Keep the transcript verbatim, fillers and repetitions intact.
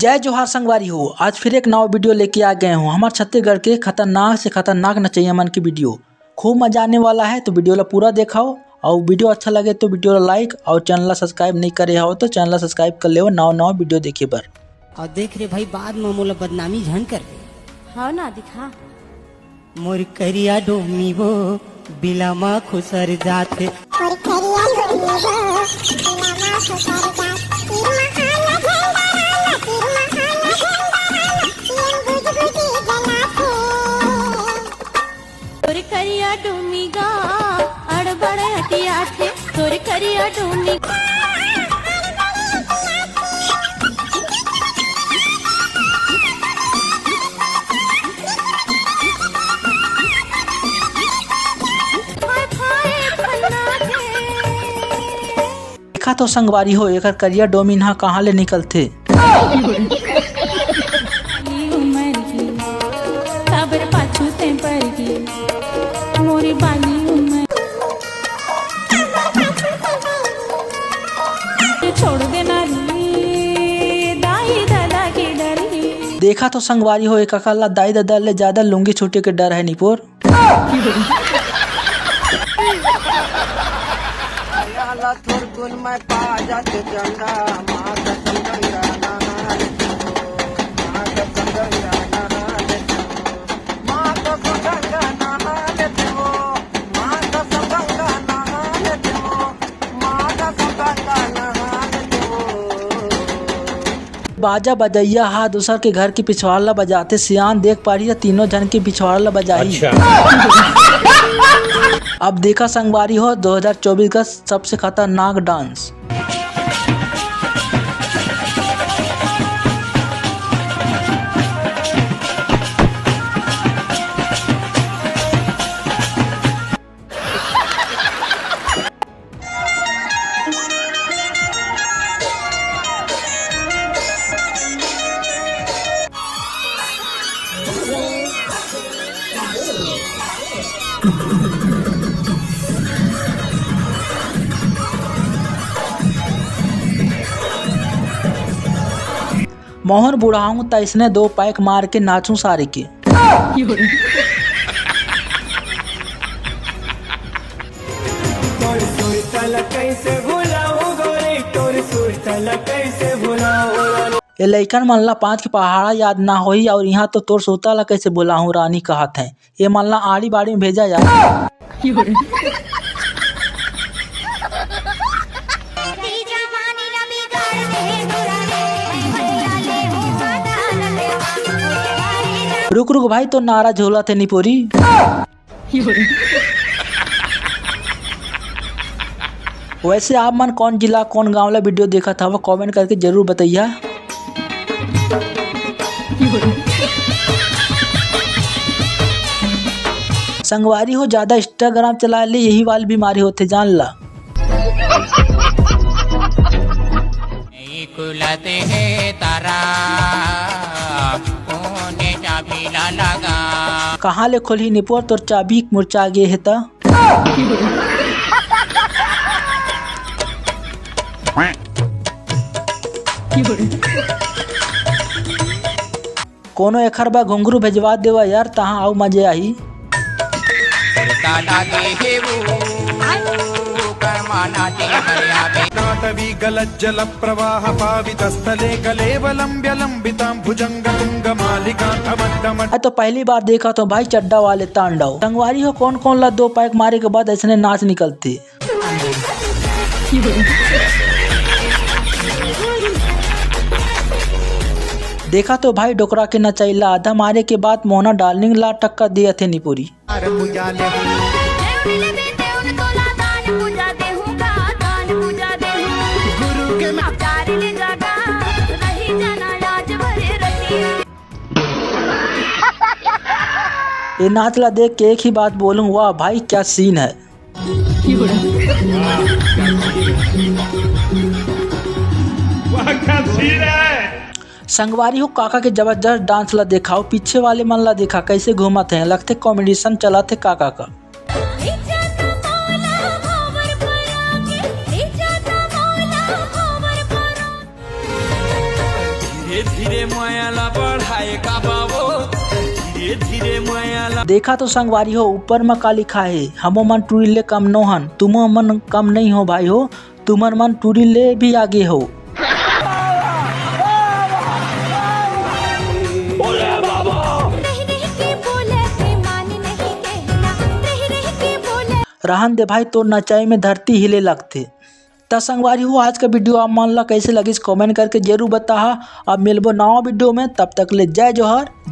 जय जोहार संगवारी हो, आज फिर एक नवा वीडियो लेके आ गए हूँ। हमार छत्तीसगढ़ के खतरनाक से खतरनाक नचैया मन की वीडियो, खूब मजा आने वाला है। तो वीडियो ला पूरा देखाओ, और वीडियो अच्छा लगे तो वीडियो ला लाइक और चैनल ला सब्सक्राइब नहीं करे हो तो चैनल ला सब्सक्राइब कर लेव नवा नवा वीडियो देखे बर। और देख रे भाई, बाद में मोला बदनामी झन कर दे। हाँ ना, दिखा। मोर करिया डोमी वो बिलामा खुसर जाथे। मोर करिया डोमी वो बिलामा खुसर जाथे। तीर महाना झंडा राना, तीर महाना झंडा राना, पीएम गुजगुजी जलाथे। तोर करिया डोमी गा अड़बड़ हटियाथे, तोर करिया डोमी। देखा तो संगवारी हो, एकर करिया डोमिन ह कहाँ ले निकलथे। बाली उमर की, काबर पाछू ते पर की, मोरी बाली उमर। छोड़ देना री, दाई दादा के डर ही। देखा तो संगवारी हो, एक अकल ला दाई दादा ले ज्यादा लुंगी छूटे के डर है निपोर। ला थोरकुन मैं पा जाते चंदा, माँ कसम गंगा नहा लेते हो, माँ कसम गंगा नहा लेते हो, माँ कसम गंगा नहा लेते हो, माँ कसम गंगा नहा लेते हो, माँ कसम गंगा नहा लेते हो। बाजा बजैया हा दूसर के घर के पिछवाड़ ला बजाथे, सियान देख पारही त तीनों झन के पिछवाड़ ला बजाही। अच्छा। अब देखा संगवारी हो दो हज़ार चौबीस का सबसे खतरनाक डांस। मोहन बुढ़ाऊं त इसने दो पैक मार के नाचूं सारे के। तोर सुरता ला कैसे भुलाऊं गोरी, तोर सुरता ला कैसे भुलाऊं। ये लइकन मन ला पाँच के पहाड़ा याद ना होही, और यहाँ तो तोर सुरता ला कैसे भुलाऊं रानी कहत है। ये मन ला आड़ी बाड़ी में भेजा यार। रुक रुक भाई, तो नारा झोला थे निपोरी। वैसे आप मन कौन जिला, कौन गांव ला वीडियो देखत हव, कमेंट करके जरूर बतैया। संगवारी हो, ज्यादा Instagram चलाए ले यही वाली बीमारी होथे, जान ला। नहीं खुलत हे तारा, कोने चाबी ला लगा। कहाँ ले खोलही निपोर, तोर चाबी मुरचा गे हे त। कोनो एखर बर घुंघरू भेजवा देवा यार, तहाँ अउ मजे आही। उड़ता लागे हे वो, करमाना दे मर्यादे। नाटवी गलज्जलप्रवाहपावितस्थले कलेवलम्ब्यलम्बितां भुजङ्गतुङ्गमालिकां ठमट्ठमट्। मैं तो पहली बार देखा तो भाई चड्डा वाले तांडव। संगवारी हो, कौन कौन ला दो पैक मारे के बाद ऐसने नाच निकलते। देखा तो भाई, डोकरा के नचैला आधा मारे के बाद मोना डार्लिंग ला टक्कर दिया थे निपुरी। ये नाच ला देख के एक ही बात बोलूं, वाह भाई, क्या सीन है। वाह, क्या सीन है। संगवारी हो, काका के जबरदस्त डांस ला देखाओ, पीछे वाले मन ला देखा कैसे घूमत हैं, लगथे कॉम्पिटिशन चलत हे काका का। देखा तो संगवारी हो, ऊपर म का लिखा हे, हमो मन टूरी ले कम नो हन, तुमो मन कम नहीं हो भाई हो, तुमन मन टूरी ले भी आगे हो। रहन दे भाई, तोर नचाई में धरती हिले लगथे। त संगवारी हो, आज का वीडियो आप मन ला कैसे लगिस, कमेंट करके जरूर बताहा। अब मिलबो नवा वीडियो में, तब तक ले जय जोहार,